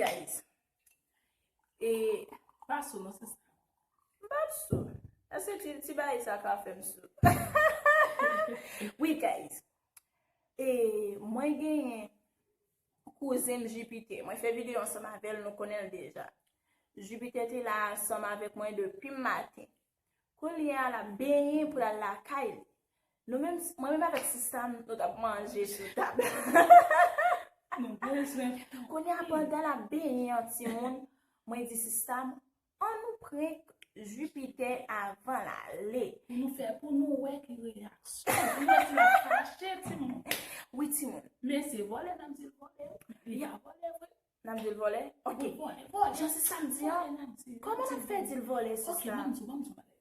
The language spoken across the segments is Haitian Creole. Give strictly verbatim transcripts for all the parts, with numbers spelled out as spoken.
guys. E pa sou non, se sa. M p ap sou. Èske ti, ti bagay sa ka fè m sou? Wi, guys. E mwen genyen kouzen m Jupiter. Mwen fè videyo ansanm avè l, nou konnen l deja. Jupiter te la ansanm avèk mwen depi maten. Kounye a l ap benyen pou l al lakay li. Nou menm, mwen menm avèk sista m, nou t ap manje sou tab. Nou bezwen. Kounye a pandan l ap benyen an timoun, mwen di sista m, an nou prank Jupiter avan l ale. Pou nou fè, pou nou wè ki reyaksyon. Pou nou wè si l ap fache timoun. Wi timoun. Men se vòlè n ap di l vòlè. Li pa vòlè vre. N ap di l vòlè? Ok. Vòlè, vòlè. Jan sista m di an. Vòlè n ap di l. Kòman n ap fè di l vòlè sista? Ok, ban m di w, ban m di w bagay.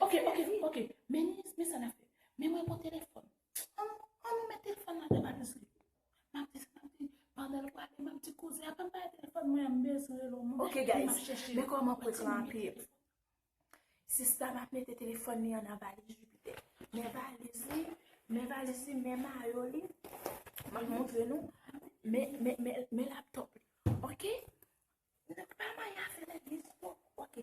Ok, ok, ok. Men, men sa n ap fè. Men mwen pran telefòn. An nou, an nou met telefòn nan nan valiz li. M ap di, m ap di, pandan l prale, m ap di kouzen, apann bay telefòn mwen an, m bezwen rele w, m ap chèche. Ok, guys, men kòman prank lan ap ye. Sista m ap mete telefòn li an nan valiz Jupiter. Men valiz li, men valiz li, men mayo li. M ap montre nou. Men, men, men, men laptop li. Ok? Nou pa manyen afè legliz, bon, ok.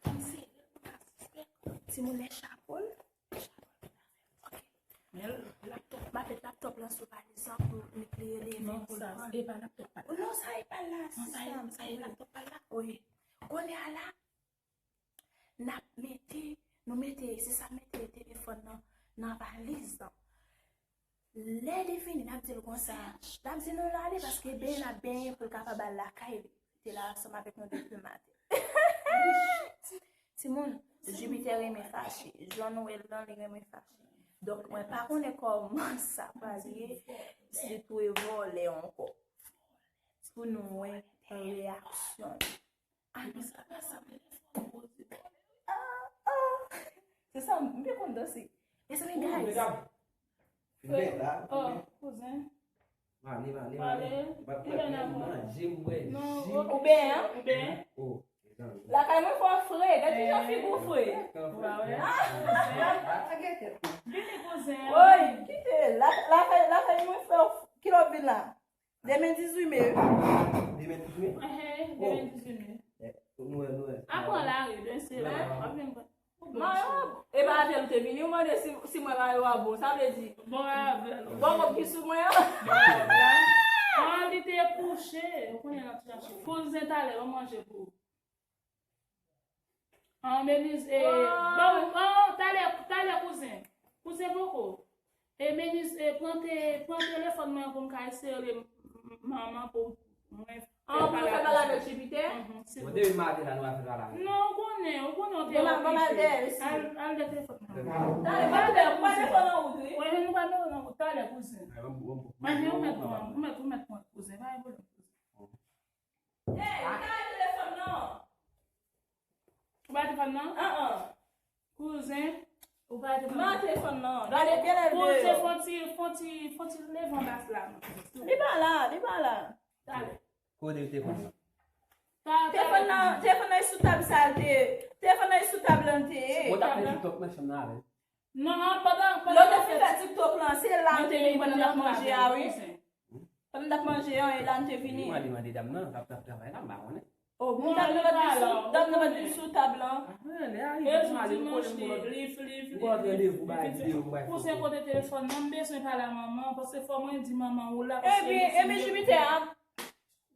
Kòmsi, pa sispèk. Timoun lè chapo l. Ok. Men laptop, m ap met laptop lan sou valiz lan pou li rele. Non, sa, e pa laptop pa la. Non, sa e pa la, non, sa e, sa e laptop pa la. Wi. Kounye a la, n ap mete, nou mete, sista m mete telefòn nan, nan valiz lan. Lè li vini, n ap di l konsa, n ap di nou l ale paske benyen l ap benyen pou l kapab al lakay li. Li te la ansanm avèk nou depi maten. Timoun, Jupiter renmen fache. Jan nou wè l lan, li renmen fache. Donk, mwen pa konnen kòman sa pral ye, si tou e vòlè ankò. Pou nou wè reyaksyon li. Ah, non, sa pa sa. Ah, ah. Se sa, m byen konn danse. Mezanmi, guys. Mesdam. Fre, oh, kouzen. Male, male, male. Male. Ou pa t manje, m wè. Non, jip. Ou benyen, an? Ou benyen? Oh, mezanmi. Lakay mwen fò fre. Gade jan figi w fre. Ou pa wè? Ah. Vini, kouzen. Woy, kite. La, lakay, lakay mwen fò. Kilè w ap vin la? Demen dizuit me, wi. Demen dizuit me? Ehe, demen dizuit me. Eh, nou wè, nou wè. Apre lari, de se la, w ap vin pran. Mayo, e pa avè l te vini, ou mande si, si mwen mayo a bon, sa vle di. Bon, avè l. Bon, wòb ki sou mwen an. Bon, wòb la. An, li te kouche, ou konnen l ap chache. Kouzen talè, ban m manje pou ou. An, Meniz, e, bon, an, talè, talè, kouzen. Kouzen poko. E, Meniz, e, pran te, pran telefòn mwen pou m ka eseye rele m-, m-, manman pou mwen fè pale avèk Jupiter. Bon, depi maten la, nou pa fè pale avèk. Non, ou konnen, ou konnen, ou te okipe. Al, al de telefòn mwen. Talè, pa telefòn nan wout, wi. Wi, nou pa mete nan wout, talè, kouzen. Manje, ou mèt pran, ou mèt, ou mèt pran, kouzen, pa gen pwoblèm, kouzen. Ey, ou pa telefòn nan. Ou pa telefòn nan? An, an. Kouzen, ou pa telefòn nan. Ma telefòn nan. Gade byen lè l deyò. Kouzen, fon ti, fon ti, fon ti leve anba la. Li pa la, li pa la. Talè. Kote telefòn nan? Telefòn nan, telefòn nan sou tab sa l te ye. Telefòn nan sou tab lan l te ye. Ou t ap fè TikTok nan chanm nan avè l. Non, pandan, pandan l ap fè TikTok lan, se la m te vini pandan l ap manje a, wi. Pandan l ap manje an, e la m te vini. Mwen demande dam nan, l ap, l ap travay la, m pa konnen. Oh, dam nan pa t vin sou, dam nan pa t vin sou tab lan. Apre, lè a rive, m ale, m konnen m konn. Li, li, li, li, kouzen, kote telefòn nan, m bezwen pale a manman, paske fò mwen di manman ou la, paske li di. Ebyen, ebyen, Jupiter ap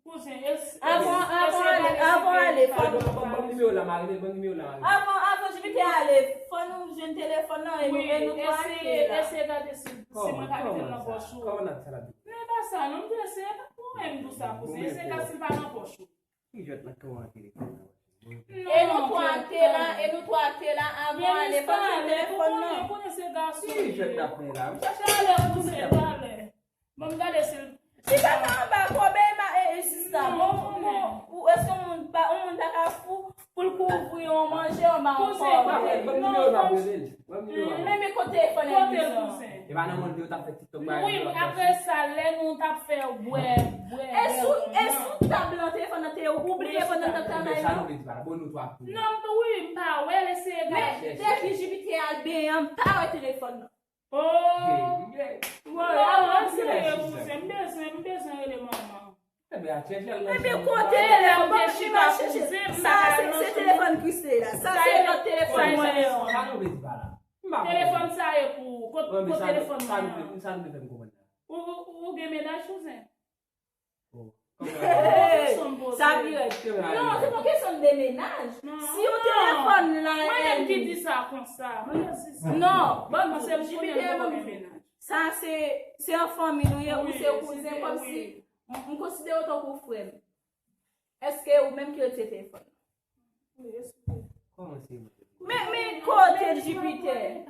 Kouzen, es-, avan, avan ale, avan ale, fò nou. Ban, ban, ban nimewo la, Marilyn, ban nimewo la, Marilyn. Avan, avan Jupiter ale, fò nou jwenn telefòn nan e nou, e nou twa rete la. Eseye gade si, si mwen ka mete l nan pòch ou. Kòman, kòman sa la di? Men pa sa, non, m di eseye, pa pwoblèm pou sa, kouzen. Eseye gade si l pa nan pòch ou. Ki jwèt nan kòman telefòn nan? E nou twa te la, e nou twa te la, avan ale, fò nou jwenn telefòn nan. Ki jwèt n ap fè la? M chache ale, kouzen, ale. Bon, m gade si l. Chita nan anba kòb e ma-, e, e sista. Bon, bon, ou, èske yon moun pa, yon moun ta ka fou pou l kouvri yon manje anba yon kòb? Ban m nimewo l, m ap rele l. Ban m nimewo l. Men, men kote telefòn nan, kouzen? E pa nan manje yo t ap fè TikTok ba yo. Wi, apre sa, lè nou t ap fè bwè, bwè. E sou, e sou tab lan telefòn nan te ye, ou bliye pandan n t ap travay la? Non, wi, m pa wè l, eseye gade. Men, depi Jupiter al benyen an, m pa wè telefòn nan. Oh! Bon, la, m ap sere, kouzen. M bezwen, m bezwen rele manman. Ebyen, kote telefòn, li va chèche. Sa se, se telefòn Chrisley la. Sa se lòt telefòn mwen an. Telefòn sa ye pou, kot, kot telefòn mwen an? Ou, ou, ou gen mennaj, kouzen? Sa pi rèd. Non, se pa kesyon de mennaj. Si yon telefòn la, mwen menm ki di sa konsa. Non, ban m di, Jupiter, ban m di. Sa se, se an fanmi nou ye, ou se kouzen, kòmsi m, m konsidere w tankou frè m. Èske ou menm ki retire telefòn? Men, men kote Jupiter?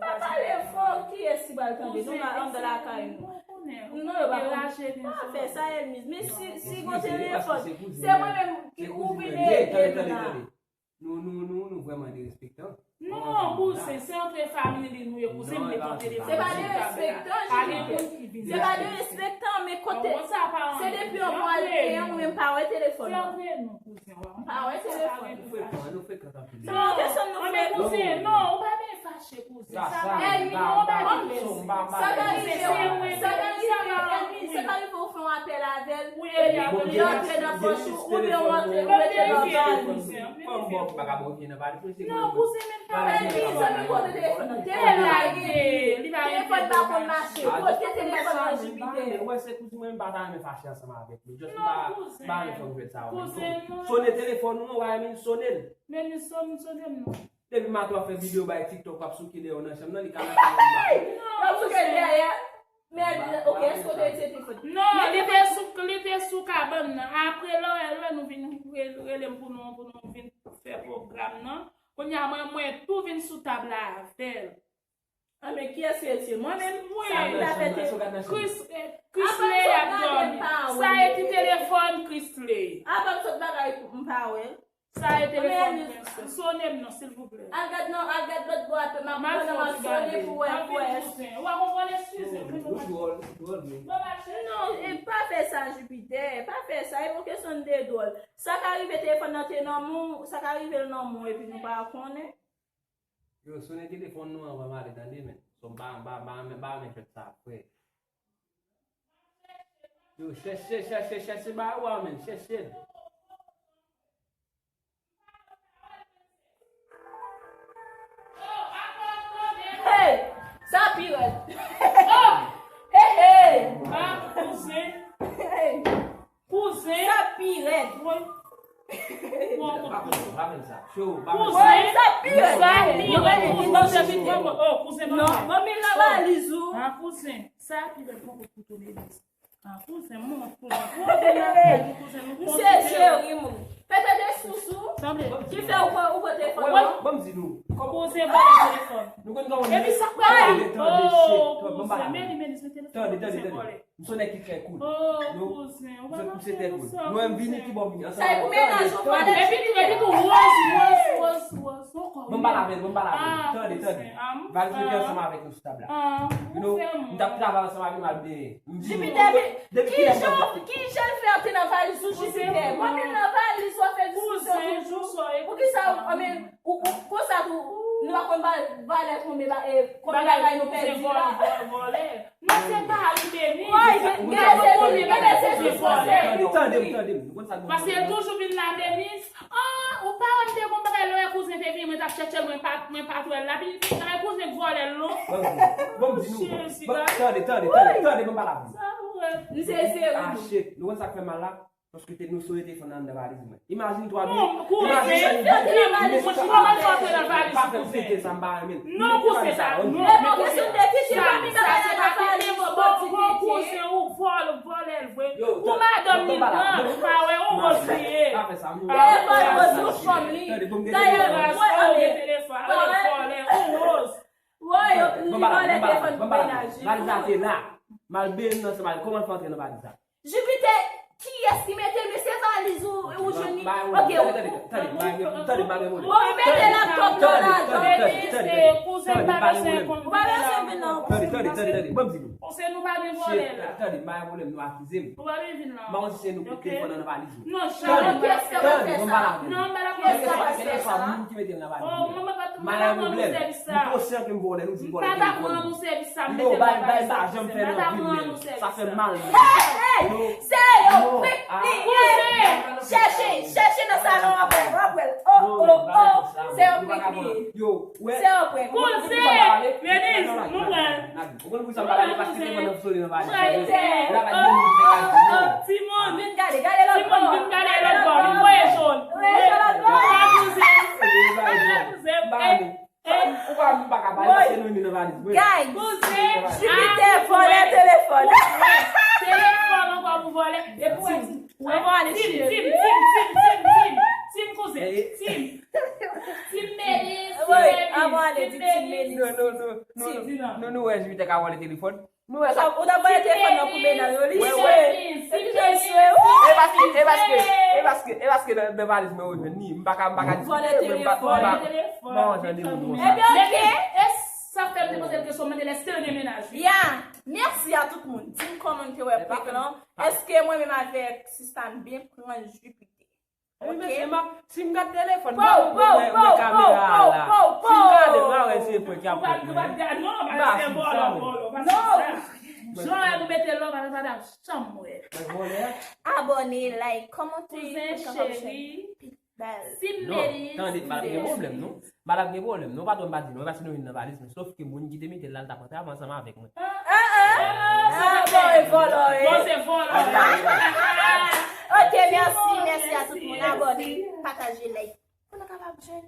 Pa pale fò, kiyès ki pral tande? Nou la anndan lakay nou. Non, yo pa konn. Pa fè sa, Elmise. Men si, si gon telefòn, se mwen menm ki ouvri de, de nou la. Nou, nou, nou, nou vrèman derespektan. Non, kouzen, se antre fanmi nou ye, kouzen, m met yon telefòn sou tab la. Se pa derespektan, Jupiter. Se pa derespektan, men kote, se depi yon mwa l genyen, ou menm pa wè telefòn nan. Se antre nou, kouzen. M pa wè telefòn. Nou frekan, nou frekan anpil. Se yon kesyon nou frekan. Kouzen, non, ou pa byen fache, kouzen. Sa, sa, ènmi nou, ou pa byen fache. Sa ka rive, sa ka rive, ènmi, sa ka rive ou fè yon apèl avè l, epi li antre nan pòch ou, oubyen ou antre, ou mete nan valiz. Kòm bon, bagay bon, vin nan valiz, mwen se. Non, kouzen, men pa wè telefòn. Ènmi, zanmi, kote telefòn nan? Telefòn pa gen, telefòn pa konn mache. Kote telefòn nan, Jupiter? Ou wè, se kouzen mwen, m pa ta renmen fache ansanm avèk. Just pa, pa yon fòm jwèt sa yo menm. Sonnen telefòn ou an, w a renmen sonnen l. Men li sonnen, sonnen m non. Depi maten w ap fè videyo bay TikTok, w ap souke deyò nan chanm nan, li ka nan chanm nan. L ap souke l dèyè. Men, ok, èske w te retire telefòn? Non, li te sou, li te sou kabann nan. Apre lè, lè nou vin re-, rele m pou nou, pou nou vin fè pwogram nan. Kounye a mwen, mwen tou vin sou tab la avè l. A, men kiyès ki retire? Mwen menm, sa m ta fè te Chris, eh, Chrisley ap dòmi. Sa e ki telefòn Chrisley? Apa m sot bagay m pa wè l. Sa e telefòn Chrisley. Sonnen m non, silvouplè. Al gad non, al gad lòt bò a, m ap pran nan m ap sonnen pou wè, pou wè. Ou pa konprann, eskize m. Non, e pa fè sa, Jupiter, pa fè sa, e pa kesyon de dwòl. Sa ka rive telefòn nan te nan men w, sa ka rive l nan men w, epi nou pa konnen. Yo, sonnen telefòn nou anvan m ale, tande, men. So, m pa, m pa, m pa, m pa renmen fèt sa, frè. Yo, chèche, chèche, chèche bagay ou a, men. Chèche l. Hey! Sa pi rèd. Hey, hey! Hey! Kouzen. Sa pi rèd. Woy. Pran kout kouzen. Pa fè m sa. Cho, pa fè m sa. Kouzen. Sa pi rèd. Sa pi rèd. Kouzen, kouzen, kouzen. Oh, kouzen, non, non. Ban m nan valiz ou. Ah, kouzen. Sa pi rèd, pran kout kouto, bebe. Ah, kouzen, mwen, kouzen. Kouzen, nou konn. M se cheri, mwen. Petèt e sousou ki fè ou pran, ou pran telefòn nan. Ban m di nou. Kouzen vòlè telefòn. Nou konn kòman. Epi sa pral. Oh, kouzen, men li, men li, se telefòn. Tande, tande, tande. M se yon nèg ki trè koul. Oh, kouzen, ou pa mache konsa. Nou menm vini ki bò vini. Sa e pou mennaj ou, pa de. Epi tou, epi tou, Rose, Rose, Rose, Rose. Bon, kò. Bon, m pale avè l, bon, m pale avè l. Tande, tande. Valiz mete ansanm avèk nou sou tab la. You know, m t ap travay ansanm avè l, m al benyen. Jupiter, ki jan, ki jan l fè antre nan valiz ou, Jupiter? Mwen menm nan valiz ou ap fè diskisyon toujou. Poukisa ou, I mean, ou, ou, konsa tou, nou pa konn ba, valè konbyen ba, e, konbyen bagay nou pèdi la. Non, se pa li, Denis. Woy, gen, gen, se li, gen, se li, se li. Tande m, tande m. Paske l toujou vin la, Denis. Ah, ou pa wè m te gon bagay lè kouzen te vini, mwen t ap chèche l, mwen pa, mwen pa t wè l la. Pi, bagay kouzen k vòlè l, non. Bon, m di nou. Tande, tande, tande, tande, bon, m pale avè nou. M sezi, wi. Ah, shit. Nou konn sa k fè m mal la? Paske te nou sou telefòn nan anndan valiz mwen. Imajine twa minit. Non, kouzen, imajine twa minit. Mwen, kouman l fè antre nan valiz ou, kouzen? Pa fè m fete sa, m pa renmen l. Non, kouzen, sa, non. E pa kesyon de kite, pa met bagay nan valiz ou, bon, kouzen, ou vòlè, vòlè l vre. Ou madanm li pran, ou pa wè, ou Rose li ye. Pa fè sa, non. E vòlè Rose, nou fanm li. Dayè, ou gen telefòn, ou vòlè, ou Rose. Woy, li vòlè telefòn pou mennaj li. Valiz la te la. M al benyen nan se mal. Kòman l fè antre nan valiz la? Jupiter, kiyès ki mete l? Men se valiz ou, ou jwenn li. Ok, ou mete laptop lan ladan. Ou pa bezwen vin non. Tande, tande, tande, tande. Ban m di nou. Se nou pa gen vòlè la. Tande, m pa gen pwoblèm, nou akize m. Ou pa bezwen vin la. M pa konn si se nou ki te pran nan valiz nou. Non, janm. Kiyès ki fè sa? Non, m pa dakò. Kèlkeswa, kèlkeswa moun ki mete l nan valiz nou. M pa gen pwoblèm. M konsyan ke m vòlè, nou di m vòlè telefòn. Yo, bay, bay, m pa janm fè nan vi m, men sa fè m mal. Hey, hey, hey! Serye, Prank li ye. Chèche, chèche nan salon an, w ap wè, w ap wè. Oh, oh, oh, se yon prank li ye. Se yon prank. Kouzen, Denise, nou pran. Ou konn pou sa m pa gade paske telefòn nan sone nan valiz mwen. Timoun. Vin gade, gade lòt bò. Timoun, vin gade lòt bò. Vin voye jòn. Voye jòn lòt bò. Kouzen. Kouzen. Ou pa, ou pa ka pale paske nou ni nan valiz mwen. Guys, Jupiter vòlè telefòn. Telefòn ankò pou vòlè. Epi Tim. Anvan ale Tim, Tim, Tim, Tim, Tim, Tim. Tim kouzen. Tim. Tim Melis, Tim Melis, Tim Melis. Non, non, non. Nou, nou wè Jupiter ka vòlè telefòn. Nou wè sa. Ou ta voye telefòn nan pou Bena yo, li swe. Li swe. E paske, e paske, e paske, e paske nan, nan valiz mwen yo jwenn li. M pa ka, m pa ka di. Vòlè telefòn. M pa, m pa, m pa jan de moun konsa. Ebyen, oke. E sa fè m te poze l kesyon, mande l èske l gen mennaj, wi. Ya. Mèsi a tout moun. Di m kòman n te wè prank lan. Èske mwen menm avèk sista m byen pran Jupiter? Wi, mesye, m ap, si m gad telefòn, m pa wè kamera a la. Si m gade, m pa wè se prank y ap prank mwen. Ba, si m sa wè. Jan w mete love a nan sa chanm wè. Abòne, like, kòmante. Kouzen cheri. Bèl. Non, tande, m pa t gen pwoblèm, non. M pa t ap gen pwoblèm, non, patwon m pa di non, paske nou vin nan valiz mwen. Sof ke moun ki te mete l la, l t ap antre ansanm avèk mwen. Ah, ah, ah, bon, e vòlò, e. Bon, se vòlò. Ok, mèsi, mèsi a tout moun. Abòne, pataje, like. Pou nou kapab jwenn